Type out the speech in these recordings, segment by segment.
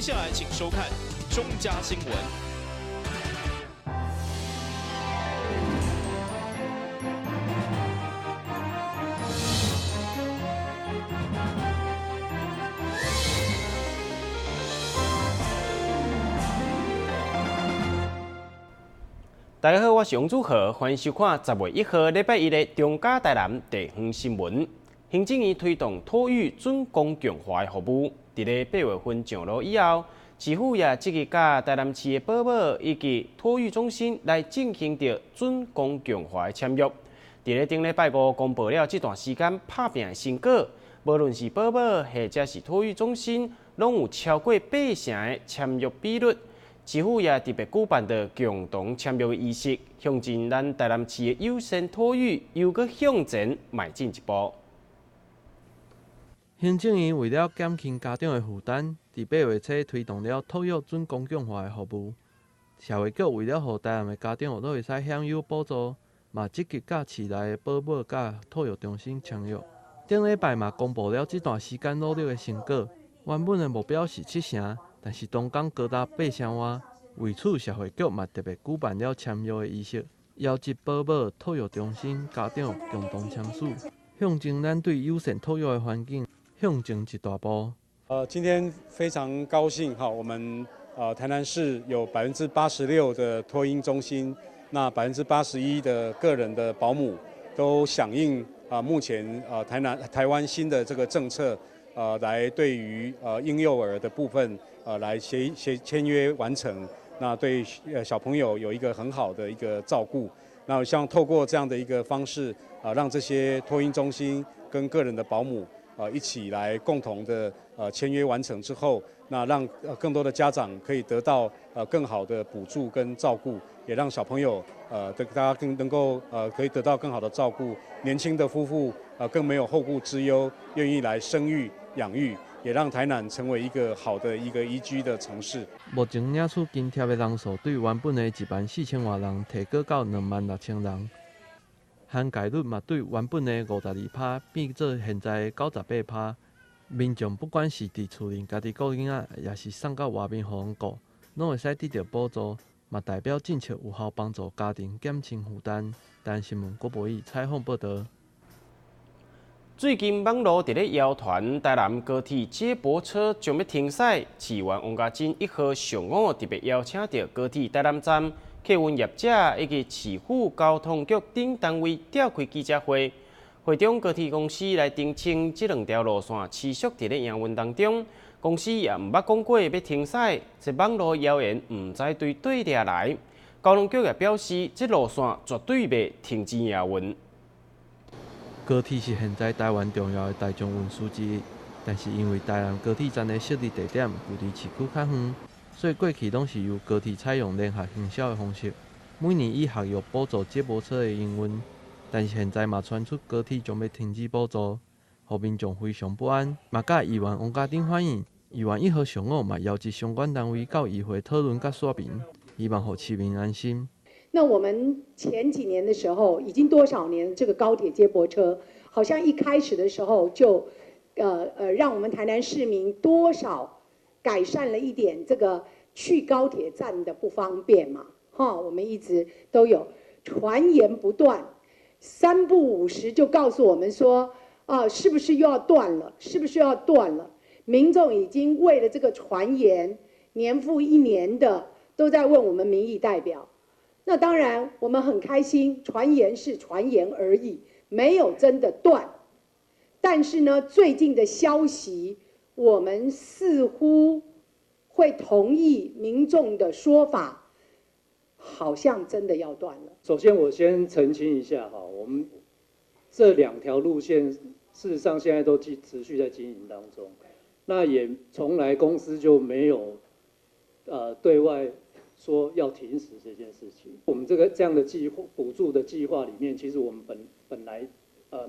接下來請收看中嘉新聞。大家好，我是王祖豪，歡迎收看10月1號禮拜一的中嘉台南地方新聞。行政院推動托育準公共化的服務，佇咧8月份上路以後，市府也積極佮台南市的保姆以及托育中心來進行著準公共化的簽約。佇咧頂禮拜五公布了這段時間拍拚的成果，無論是保姆或者是托育中心，攏有超過8成的簽約比率。市府也特別舉辦著共同簽約的儀式，向前咱台南市的友善托育又閣向前邁進一步。行政院為了減輕家長的負擔，佇8月初推動了托育準公共化的服務。社會局為了予台南的家長攏會使享有補助，嘛積極佮市內的保姆佮托育中心簽約。頂禮拜嘛公布了這段時間努力的成果，原本的目標是7成，但是當工高達8成外。為此，社會局嘛特別舉辦了簽約的儀式，邀集保姆、托育中心、家長共同簽署，向前咱對友善托育的環境向前一大步。今天非常高興哈，我們台南市有86%的托嬰中心，那81%的個人的保姆都響應啊，目前台南台灣新的這個政策，來對於嬰幼兒的部分來協協簽約完成，那對小朋友有一個很好的一個照顧。那我希望透過這樣的一個方式啊，讓這些托嬰中心跟個人的保姆一起來共同的簽約完成之後，那讓更多的家長可以得到更好的補助跟照顧，也讓小朋友的大家更能夠可以得到更好的照顧，年輕的夫婦更沒有後顧之憂，願意來生育養育，也讓台南成為一個好的一個宜居的城市。目前領取津貼的人數對原本的1萬4千外人提高到2萬6千人，涵蓋率嘛對原本的52%變做現在的98%。民眾不管是佇厝裡家己顧囡仔，抑是送到外面予人顧，攏會使得著補助，嘛代表政策有效幫助家庭減輕負擔。台南新聞郭博義採訪報導。最近網路佇咧謠傳台南高鐵接駁車將欲停駛，市議員王家珍1號上午特別邀請著高鐵台南站客運業者以及市府交通局等單位召開記者會，會中高鐵公司來澄清這兩條路線持續佇咧營運當中，公司也毋捌講過欲停駛，這網路謠言毋知對佗掠來。交通局也表示，這路線絕對袂停止營運。高鐵是現在台灣重要的大眾運輸之一，但是因為台南高鐵站的設立地點距離市區較遠，所以過去攏是由高鐵採用聯合行銷的方式，每年以合約補助接駁車的營運。但是現在嘛傳出高鐵將欲停止補助，予民眾非常不安。嘛佮議員王家珍反映，議員1號上午嘛邀集相關單位到議會討論佮說明，希望予市民安心。那我們前幾年的時候，已經多少年？這個高鐵接駁車，好像一開始的時候就，讓我們台南市民多少改善了一點這個去高鐵站的不方便嘛？哈，我們一直都有傳言不斷，三不五時就告訴我們說，啊，是不是又要斷了？是不是又要斷了？民眾已經為了這個傳言，年復一年的都在問我們民意代表。那當然，我們很開心，傳言是傳言而已，沒有真的斷。但是呢，最近的消息，我們似乎會同意民眾的說法，好像真的要斷了。首先，我先澄清一下哈，我們這兩條路線事實上現在都持續在經營當中，那也從來公司就沒有對外說要停駛這件事情。我們這樣的計劃補助的計劃裡面，其實我們本來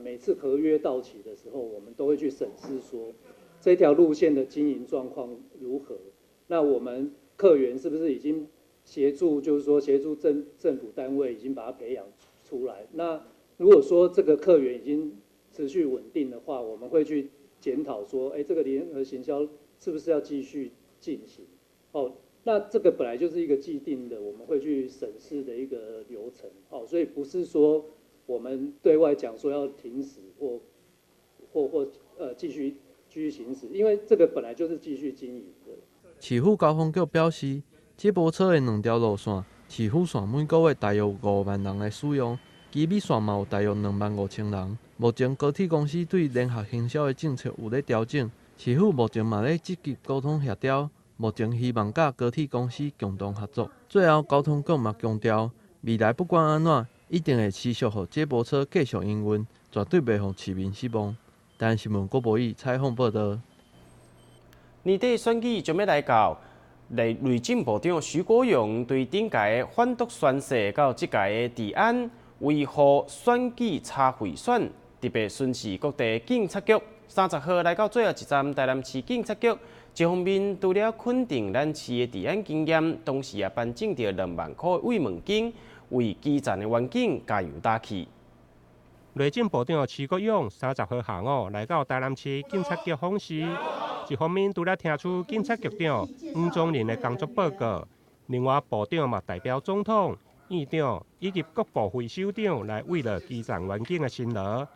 每次合約到期的時候，我們都會去審視說這條路線的經營狀況如何。那我們客源是不是已經協助，就是說協助政府單位已經把它培養出來？那如果說這個客源已經持續穩定的話，我們會去檢討說，這個聯合行銷是不是要繼續進行。哦，那這個本來就是一個既定的，我們會去審視的一個流程。哦，所以不是說我們對外講說要停駛或繼續行駛，因為這個本來就是繼續經營的。市府交通局表示，接駁車的兩條路線，市府線每個月大約有5萬人來使用，基米線嘛有大約2萬5千人。目前高鐵公司對聯合行銷的政策有咧調整，市府目前嘛咧積極溝通協調，目前希望佮高鐵公司共同合作。最後，交通局嘛強調，未來不管按怎，一定會持續予接駁車繼續營運，絕對袂予市民失望。台南新聞郭博宇採訪報道。年底選舉將欲來到，內政部長徐國勇對頂屆的反毒宣誓到這屆的治安維護選舉查賄選，特別巡視各地警察局。30號來到最後一站台南市警察局，一方面除了肯定咱市的治安經驗，同時也頒贈著2萬箍的慰問金，為基層的員警加油打氣。內政部長徐國勇30號下午來到台南市警察局訪視，一方面除了聽取警察局長黃宗仁的工作報告，另外部長嘛代表總統、院長以及各部會首長來慰勞基層員警的辛勞。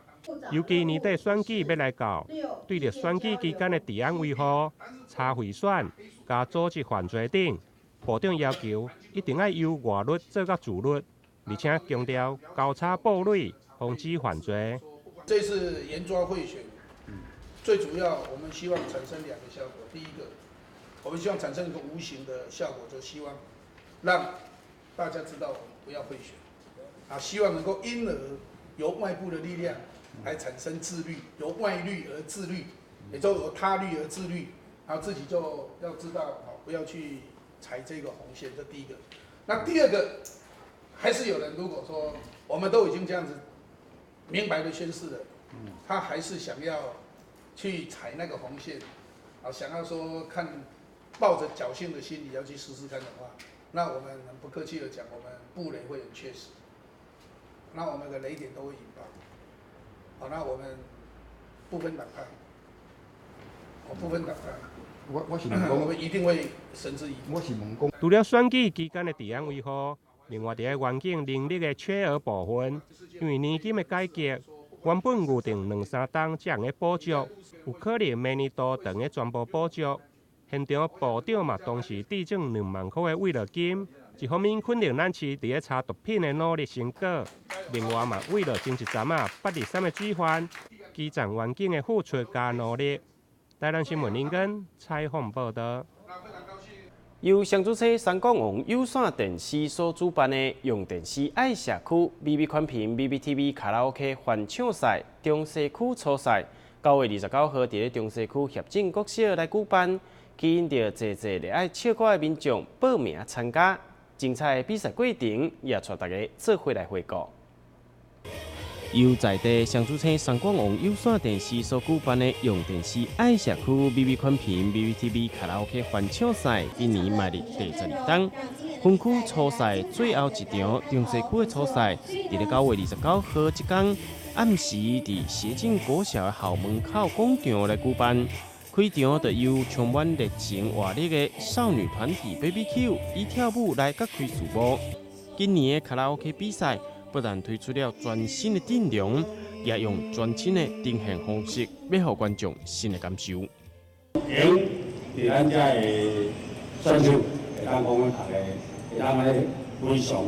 尤其年底選舉欲來到，對著選舉期間的治安維護、查賄選、佮組織犯罪等，部長要求一定愛由外律做到自律，而且強調交叉布雷，防止犯罪。這次嚴抓賄選，最主要我們希望產生兩個效果。第一個，我們希望產生一個無形的效果，就希望讓大家知道我們不要賄選，啊，希望能夠因而由外部的力量來產生自律，由外律而自律，也就由他律而自律，然後自己就要知道，不要去踩這個紅線。這第一個。那第二個，還是有人如果說我們都已經這樣子明白的宣示了，他還是想要去踩那個紅線，啊，想要說看抱着僥倖的心理要去試試看的話，那我們很不客氣的講，我們布雷會很確實，那我們的雷點都會引爆，好，那我們不分黨派，我不分黨派，我是問講，我們一定會繩之以法。我是問講，除了選舉期間的治安維護，另外佇咧員警能力的缺額部分，因為年金的改革，原本預定兩三冬才會補足，有可能明年度長的全部補足。現場部長嘛，同時致贈2萬箍的慰勞金，一方面肯定咱市佇咧查毒品的努力成果，另外嘛慰勞前一站仔823的水患，基層員警的付出佮努力。台南新聞林根採訪報道。由雙主車三國王有線電視所主辦的用電視愛社區美美寬頻 BBTV 卡拉 OK 翻唱賽中西區初賽，9月29號佇咧中西區協進國小來舉辦，吸引著濟濟熱愛唱歌的民眾報名參加。精彩的比賽過程也帶大家做伙來回顧。由在地雙主車三國王有線電視所舉辦的用電視愛社區美美寬頻 BBTV 卡拉 OK 翻唱賽，今年邁入第12冬。分區初賽最後一場中西區的初賽，佇咧9月29號這工暗時佇協進國小的校門口廣場來舉辦。開場就由充滿熱情活力的少女團體 Baby Q 以跳舞來揭開序幕。今年的卡拉 OK 比賽，不但推出了全新的陣容，也用全新的呈現方式，欲予觀眾新的感受。贏佇咱遮的選手，會當講大家會當咧非常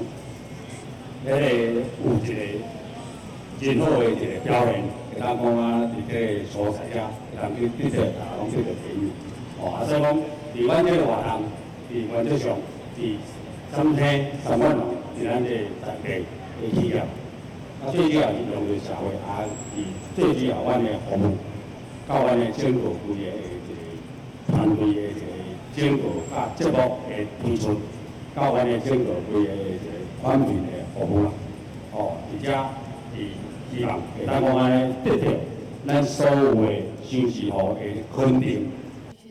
彼个有一個真好的一個表現，會當講啊，佇這個所在遮會當去得到大家攏得到第一。哦，啊，所以講，佇阮這個活動，佇原則上，佇三天三萬人，佇咱這個在地的企業，啊，最主要是用佇社會，啊，佇最主要阮的服務，佮阮的整個規個的一個團隊的一個整個佮節目的推出，佮阮的整個規個的一個產品的服務啦。哦，佇遮是希望會當講按呢得著咱所有的收視戶的肯定。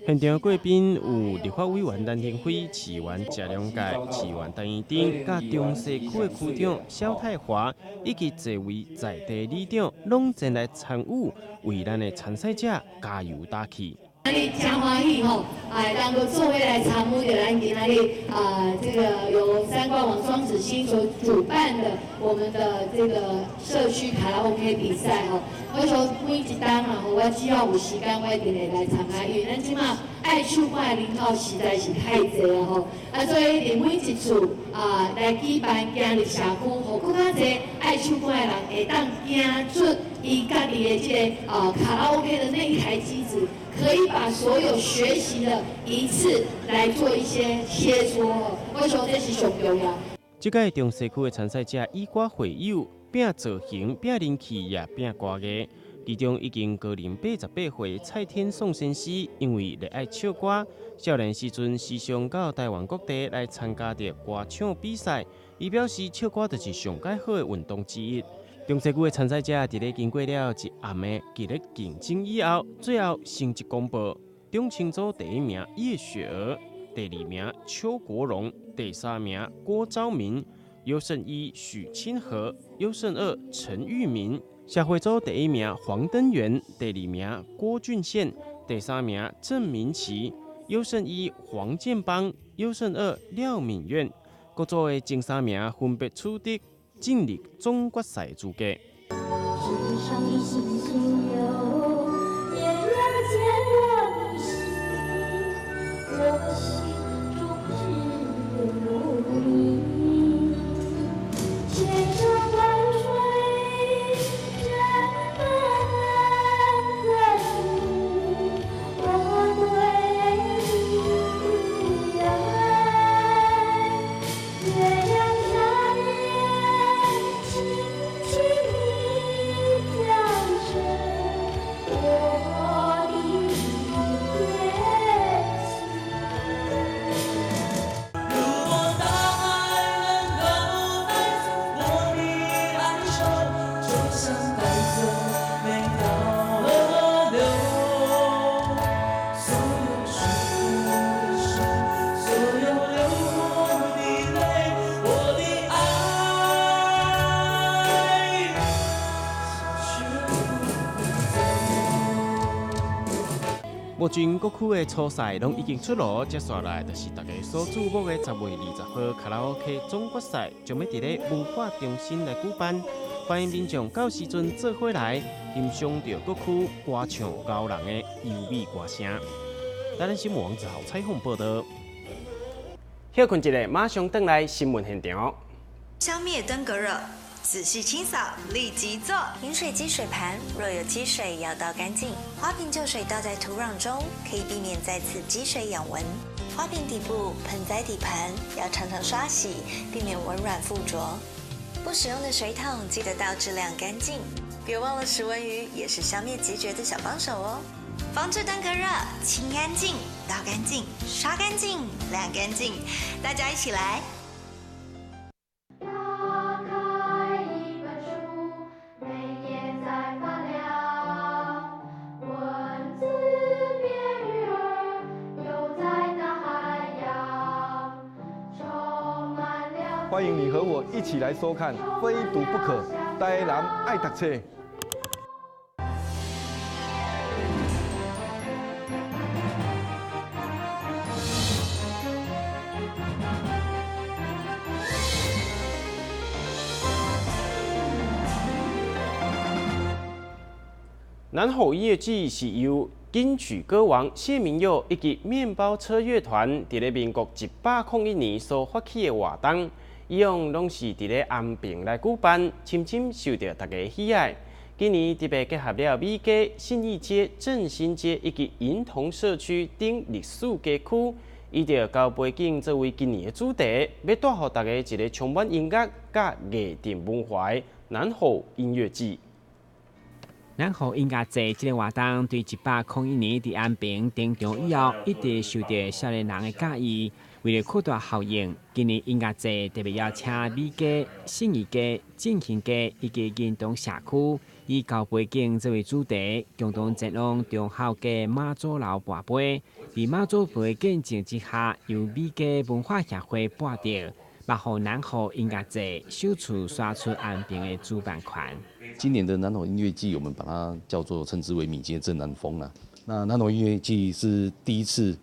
現場貴賓有立法委員陳庭輝、市議員謝龍介、市議員陳怡貞、佮中西區的區長蕭泰華，以及濟位在地里長，攏前來參與，為咱的參賽者加油打氣。日真歡喜吼，哎，能夠做伙來參與著咱今仔日啊，這個由三冠王莊子欣所主辦的我們的這個社區卡拉 OK 比賽吼。我想每一冬啊，吼，我只要有時間，我一定會來參加，因為咱這馬愛唱歌的人口實在是太濟啊吼。啊，所以佇每一次啊來舉辦行入社區，予閣較濟愛唱歌的人會當行出伊家己的這個啊卡拉 OK 的那一台機子。可以把所有學習的一次來做一些切磋，我想這是上重要。這屆中西區的參賽者以歌會友，拼造型、拼人氣也拼歌藝。其中已經高齡88歲蔡天頌先生，因為熱愛唱歌，少年時陣時常到台灣各地來參加著歌唱比賽。伊表示，唱歌就是上蓋好的運動之一。中西區的參賽者佇咧經過了一暗的激烈競爭以後，最後成績公布：中青組第一名葉雪兒，第二名邱國榮，第三名郭昭明，優勝一許清和，優勝二陳玉明。社會組第一名黃登元，第二名郭俊憲，第三名鄭明奇，優勝一黃建邦，優勝二廖敏苑。各組的前三名分別取得進入總決賽資格。目前各區的初賽攏已經出爐，接下來就是大家所注目的10月20號卡拉 OK 總決賽，將欲佇咧文化中心來舉辦。歡迎民眾到時陣做伙來欣賞著各區歌唱高人的優美歌聲。台南新聞王子豪採訪報道。歇睏一下，馬上轉來新聞現場。消滅登革熱，仔細清掃，立即做。飲水機水盤若有積水，要倒乾淨。花瓶舊水倒在土壤中，可以避免再次積水養蚊。花瓶底部、盆栽底盤要常常刷洗，避免蚊卵附着。不使用的水桶記得倒置晾乾淨。別忘了食蚊魚也是消滅孑孓的小幫手哦。防治登革熱，清乾淨，倒乾淨，刷乾淨，晾乾淨，大家一起來。歡迎你和我一起來收看《非讀不可》，台南愛讀冊。南吼音樂季是由金曲歌王謝明佑以及麵包車樂團佇咧民國101年所發起的活動。以往攏是佇咧安平來舉辦，深深受著大家喜愛。今年特別結合了美街、信義街、振興街以及銀同社區等歷史街區，以著高背景作為今年的主題，欲帶予大家一個充滿音樂佮藝陣文化的南吼音樂季。南吼音樂節這個活動對101年佇安平登場以後，一直受著少年人的佮意。為了擴大效應，今年音樂節特別邀請美街、信義街、振興街以及銀東社區，以高背景作為主題，共同前往忠孝街媽祖樓跋杯。佇媽祖婆見證之下，由美街文化協會播著，嘛予南吼音樂節首次刷出安平的主辦權。今年的南吼音樂季，我們把它叫做稱之為米街正南風啦。那南投音樂祭是第一次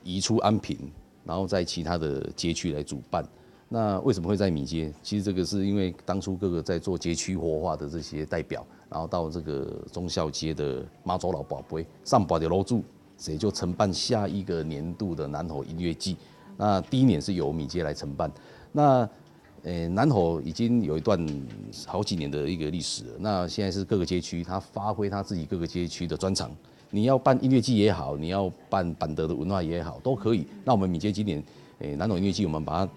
移出安平，然後在其他的街區來主辦。那為什麼會在米街？其實這個是因為當初各個在做街區活化的這些代表，然後到這個忠孝街的媽祖老跋杯上跋的樓主，誰就承辦下一個年度的南投音樂祭。那第一年是由米街來承辦。那南投已經有一段好幾年的一個歷史了。那現在是各個街區，他發揮他自己各個街區的專長。你要辦音樂祭也好，你要辦板德的文化也好，都可以。那我們米街今年，南投音樂祭，我們把它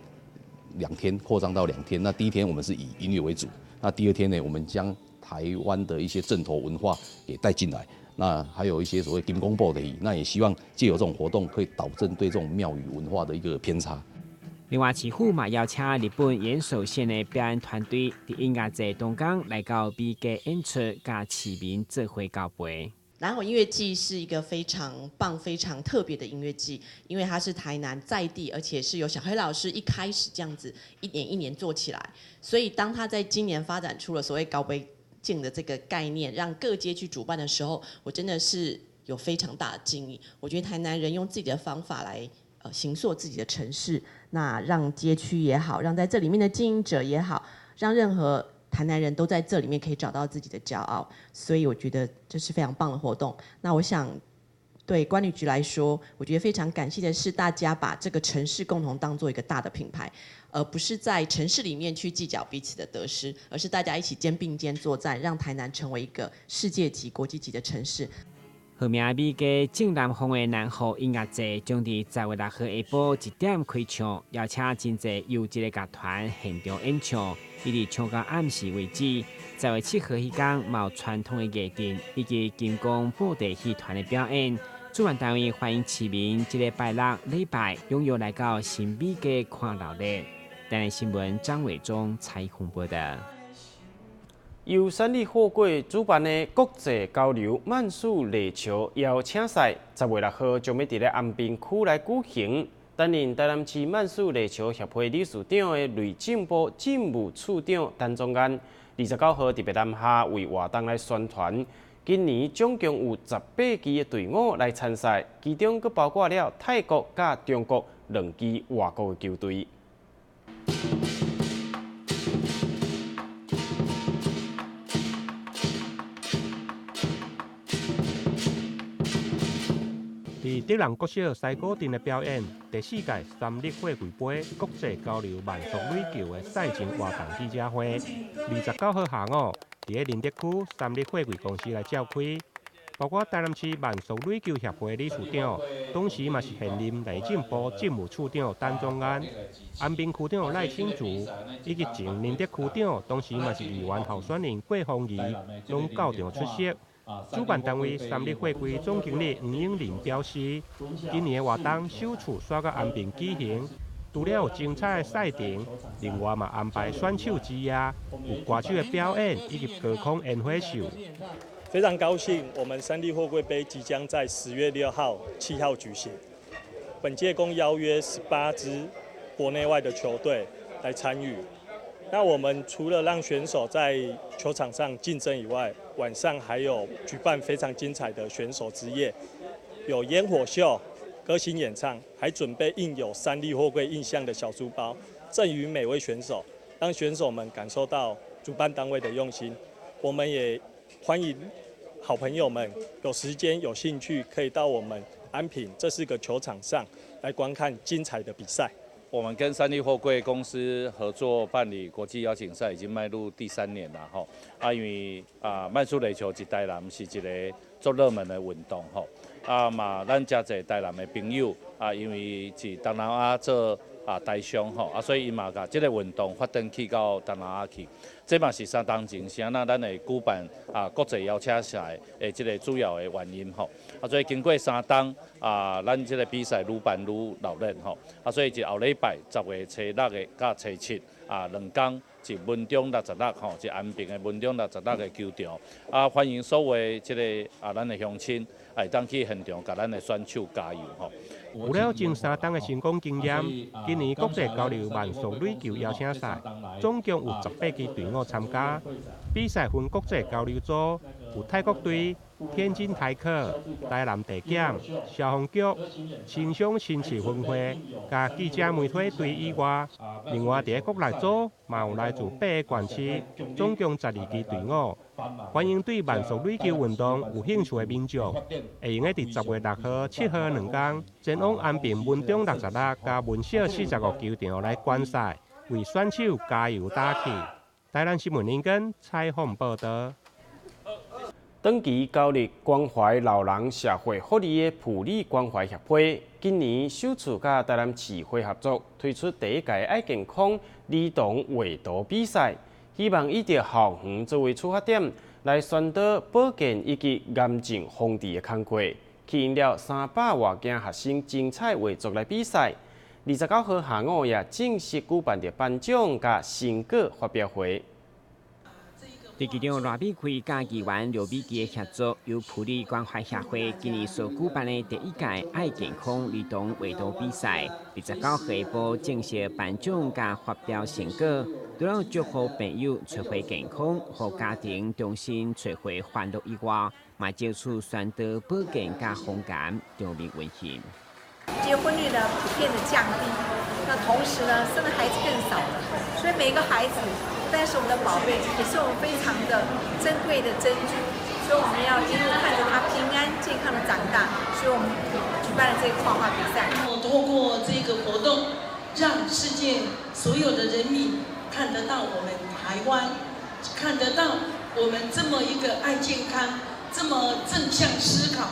2天擴張到2天。那第一天我們是以音樂為主，那第二天呢，我們將台灣的一些陣頭文化給帶進來。那還有一些所謂金光布的，那也希望藉由這種活動，可以導正對這種廟宇文化的一個偏差。另外，市府嘛邀請日本岩手縣的表演團隊，佇音樂節當天來到美街演出，佮市民做伙交陪。南投音樂祭是一個非常棒、非常特別的音樂祭，因為它是台南在地，而且是由小黑老師一開始這樣子一年一年做起來，所以當他在今年發展出了所謂高杯鏡的這個概念，讓各街區主辦的時候，我真的是有非常大的敬意。我覺得台南人用自己的方法來形塑自己的城市，那讓街區也好，讓在這裡面的經營者也好，讓任何台南人都在這裡面可以找到自己的驕傲，所以我覺得這是非常棒的活動。那我想對觀旅局來說，我覺得非常感謝的是，大家把這個城市共同當做一個大的品牌，而不是在城市裡面去計較彼此的得失，而是大家一起肩並肩作戰，讓台南成為一個世界級、國際級的城市。號名美街正南方的南湖音樂節將佇10月6號下晡1點開唱，邀請真濟優質的樂團現場演唱，一直唱到暗時為止。10月7號彼天，嘛有傳統的藝陣以及金光布袋戲團的表演。主辦單位歡迎市民這禮拜六、禮拜踴躍來到新美街看鬧熱。台南新聞張偉忠採訪報道。由三立貨櫃主辦的國際交流慢速壘球邀請賽，10月6號將欲佇咧安平區來舉行。擔任台南市慢速壘球協會理事長的內政部政務處長陳宗彥，29號特別南下為活動來宣傳。今年總共有18支的隊伍來參賽，其中閣包括了泰國佮中國2支外國的球隊。佇德南國小西果鎮的表演，第4屆三立貨櫃杯國際交流慢速壘球的賽前活動記者會，29號下午，佇咧林德區三立貨櫃公司來召開。包括台南市慢速壘球協會理事長，當時嘛是現任內政部政務處長陳宗彥，安平區長賴清竹，以及前林德區長，當時嘛是議員候選人郭鳳儀，攏到場出席。主辦單位三立貨櫃總經理黃永林表示，今年的活動首次煞到安平舉行，除了有精彩的賽程，另外嘛安排選手之夜，有歌手的表演以及高空煙火秀。非常高興，我們三立貨櫃杯即將在10月6號、7號舉行。本屆共邀約18支國內外的球隊來參與。那我們除了讓選手在球場上競爭以外，晚上還有舉辦非常精彩的選手之夜，有煙火秀、歌星演唱，還準備印有三立貨櫃印象的小書包，贈予每位選手，讓選手們感受到主辦單位的用心。我們也歡迎好朋友們有時間、有興趣，可以到我們安平這4個球場上來觀看精彩的比賽。我們跟三立貨櫃公司合作辦理國際邀請賽，已經邁入第3年了吼。啊，因為啊，慢速壘球佇台南是一個足熱門的運動吼。啊嘛，咱誠濟台南的朋友啊，因為佇東南亞做啊台商吼，啊，所以伊嘛共這個運動發展去到東南亞去。這嘛是3當前啥那咱會舉辦啊國際邀請賽的這個主要的原因吼。啊，所以經過3冬啊，咱這個比賽愈辦愈熱鬧吼。啊，所以就後禮拜10月初6的佮初7啊2天，是文中66吼，是安平的文中66个球場。啊，歡迎所有這個啊咱的鄉親會當去現場共咱的選手加油吼。有了前3冬的成功經驗，今年國際交流慢速壘球邀請賽總共有18支隊伍參加。比賽分國際交流組，有泰國隊、天津台客、台南地检、消防局、新乡新市分会、佮记者媒体队以外，另外佇咧國內組嘛有來自八个縣市，總共12支隊伍。歡迎對慢速壘球運動有興趣的民眾，會用得佇10月6號、7號兩工，前往安平文中66佮文小45球場來觀賽，為選手加油打氣。台南新聞林根採訪報導。長期投入關懷老人社會福利的埔里關懷協會，今年首次佮台南市會合作，推出第一屆愛健康兒童畫圖比賽，希望以著校園作為出發點，來宣導保健以及癌症防治的工作，吸引了300外件學生精彩畫作來比賽。29號下午也正式舉辦著頒獎佮成果發表會。佇市長賴美惠佮議員劉美琪的協助，由埔里關懷協會今年所舉辦的第一屆愛健康兒童畫圖比賽，29號下晡正式頒獎佮發表成果，除了祝福朋友揣回健康予家庭重新揣回歡樂以外，嘛藉此宣導保健佮防癌，場面溫馨。結婚率呢普遍的降低，那同時呢生的孩子更少了，所以每個孩子不但是我們的寶貝，也是我們非常的珍貴的珍珠，所以我們要一路看着他平安健康的長大，所以我們舉辦了這個畫畫比賽。透過這個活動，讓世界所有的人民看得到我們台灣，看得到我們這麼一個愛健康、這麼正向思考、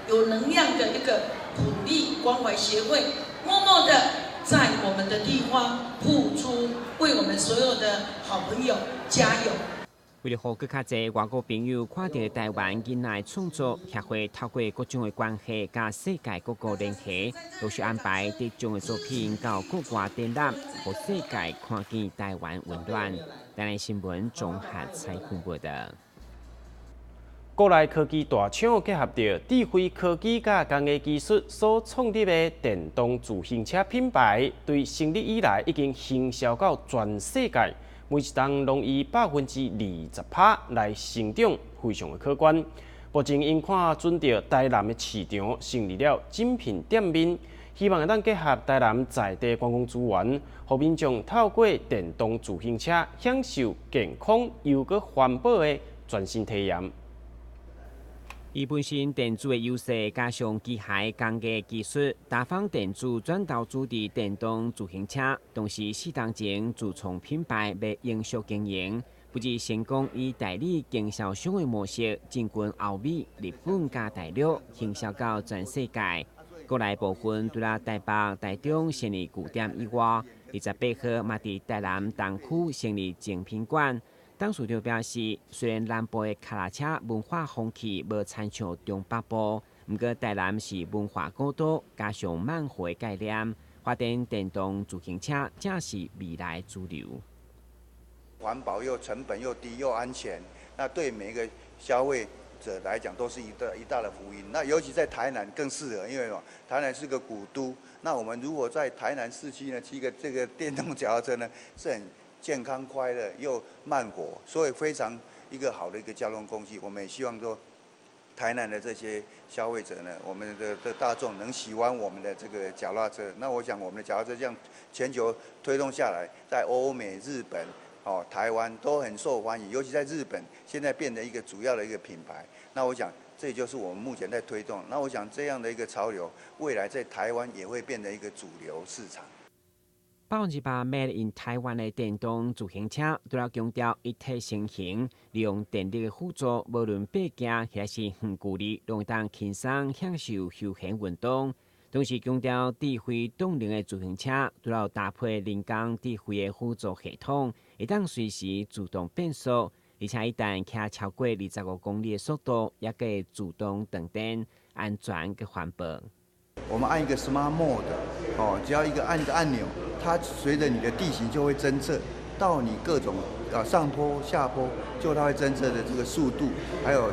有能量的一個埔里關懷協會，默默的在我們的地方付出，為我們所有的好朋友加油。為了予閣較濟外國朋友看著台灣囡仔的創作，協會透過各種的關係佮世界各國聯繫，陸續安排得獎的作品到國外展覽，予世界看見台灣溫暖。台南新聞綜合採訪報導。國內科技大廠結合著智慧科技佮工藝技術所創立的電動自行車品牌，對成立以來已經行銷到全世界，每一冬攏以20%來成長，非常的可觀。目前𪜶看準著台南的市場，成立了精品店面，希望會當結合台南在地觀光資源，予民眾透過電動自行車享受健康又閣環保的全新體驗。以本身電子的優勢，加上機械工藝技術，達方電子轉投資佇電動自行車，同時4冬前自創品牌欲永續經營，不只成功以代理經銷商的模式進軍歐美、日本佮大陸，行銷到全世界。國內部分除了台北、台中設立據點以外，28號嘛佇台南東區成立精品館。董事長表示，雖然南部的跤踏車文化風氣無親像中北部，毋過台南是文化古都，加上慢活的概念，發展電動自行車正是未來主流。環保又成本又低又安全，那對每一個消費者來講都是一大一大的福音。那尤其在台南更適合，因為台南是個古都。那我們如果在台南市區呢，騎個這個電動腳踏車呢，是很健康快樂又慢活，所以非常一個好的一個交通工具。我們也希望說，台南的這些消費者呢，我們的大眾能喜歡我們的這個腳踏車。那我想我們的腳踏車這樣全球推動下來，在歐美、日本、哦台灣都很受歡迎，尤其在日本，現在變成一個主要的一個品牌。那我想，這就是我們目前在推動。那我想這樣的一個潮流，未來在台灣也會變成一個主流市場。 100% Made in Taiwan 的電動自行車，除了強調一體成型，利用電力的輔助，無論爬行抑是遠距離，攏會當輕鬆享受休閒運動。同時強調智慧動能的自行車，除了搭配人工智慧的輔助系統，會當隨時自動變速，而且一旦騎超過25公里的速度，也會自動斷電，安全閣環保。我們按一個 Smart Mode，哦，只要一個按一個按鈕，它隨著你的地形就會偵測，到你各種啊上坡下坡，就它會偵測的這個速度，還有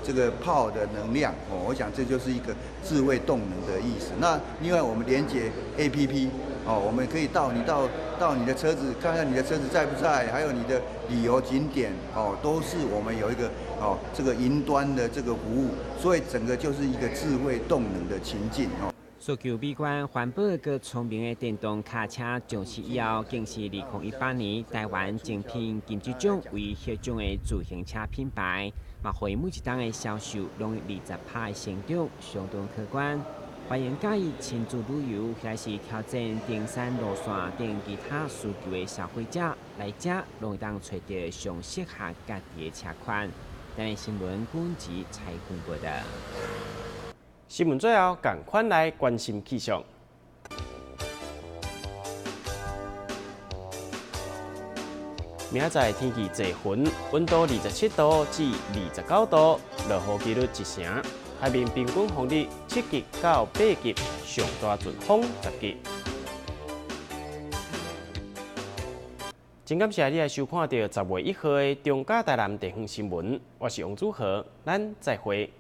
這個炮的能量哦。我想這就是一個智慧動能的意思。那另外我們連接 APP 哦，我們可以到你到到你的車子，看看你的車子在不在，還有你的旅遊景點哦，都是我們有一個哦這個雲端的這個服務，所以整個就是一個智慧動能的情境哦。訴求美觀、環保、閣聰明的電動跤車上市以後，更是2018年台灣精品金質獎唯一獲獎的自行車品牌，嘛，予每一冬的銷售攏20%的成長，相當可觀。歡迎佮意親子旅遊，或是挑戰登山路線等其他需求的消費者來遮，攏會當揣著上適合家己的車款。台南新聞軍吉采訪報導。新聞最後，仝款來關心氣象。明仔載天氣濟雲，溫度27度至29度，落雨幾率1成。海面平均風力7級到8級，上大陣風10級。真感謝你來收看著10月1號的中嘉台南地方新聞，我是王祖豪，咱再會。